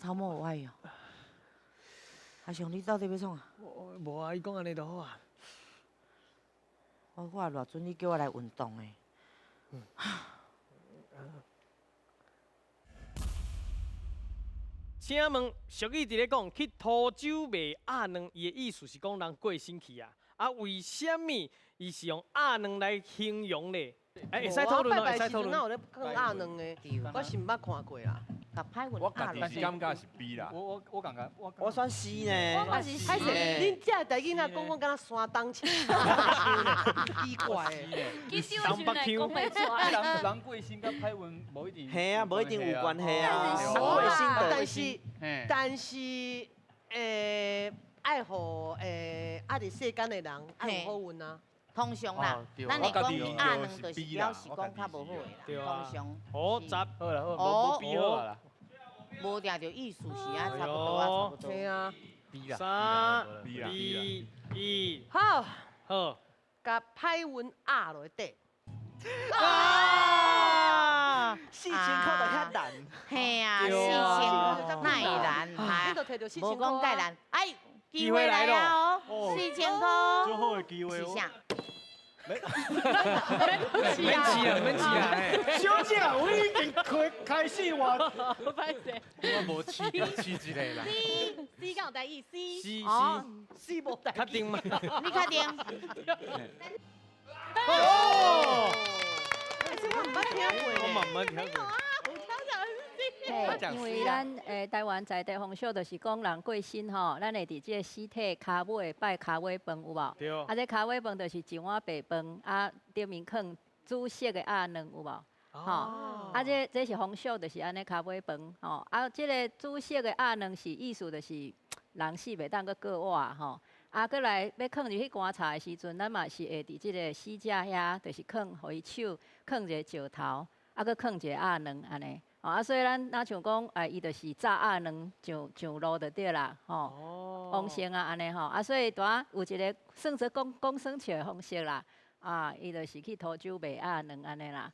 頭毛有愛哦。阿雄，你到底欲創啥？無啊，伊講按呢就好啊。我看偌準你叫我來運動的。請問俗語佇咧講去塗酒賣鴨卵，伊的意思是講人過身去啊？啊，為啥物伊是用鴨卵來形容咧？欸，會使討論哦，會使討論。哪有咧囥鴨卵的？我是毋捌看過啦。我家己是感覺是 B 啦。我感覺我我選 C 呢。我是 C。恁這台語仔講講敢若山東腔，奇怪的。其實我是講袂出來。人過身佮歹運無一定。嘿啊，無一定有關係啊。但是但是愛予啊佇世間的人愛有好運啊。通常啦，咱會講鴨卵就是表示講較無好的啦。通常。好，十。好啦好，無比好啦。無定著意思是啊，差不多啊，差不多。對啊。三、二、一。好。好。共歹運壓落底。啊！ 4000箍就遐難。嘿啊，四千哪會難？無講蓋難。哎，機會來了哦，4000箍。最好的機會。是啥？免試啊，免試啊！小姐，我已經開開始話。歹勢。我無試試一個啦。 C C 敢有台語 C。 C C 無台語。確定嗎？你確定？哦。我毋捌聽過。我嘛毋捌聽過。嘿，因為咱台灣在地風俗就是講人過身吼，咱會佇這個屍體跤尾擺跤尾飯有無？對。啊，這跤尾飯就是一碗白飯，啊頂面囥紫色的鴨卵有無？吼，啊這是風俗，就是按呢跤尾飯吼。啊，這個紫色的鴨卵是意思就是人死袂當閣過活吼。啊，閣來欲囥入去棺材的時陣，咱嘛是會佇這個死者遐，就是囥予伊手囥一個石頭，啊，閣囥一個鴨卵按呢。啊，所以咱若像講，哎，伊就是炸鴨卵上路就對啦，吼，往生啊按呢吼，啊，所以拄仔有一個算做講講耍笑的方式啦，啊，伊就是去塗酒賣鴨卵按呢啦。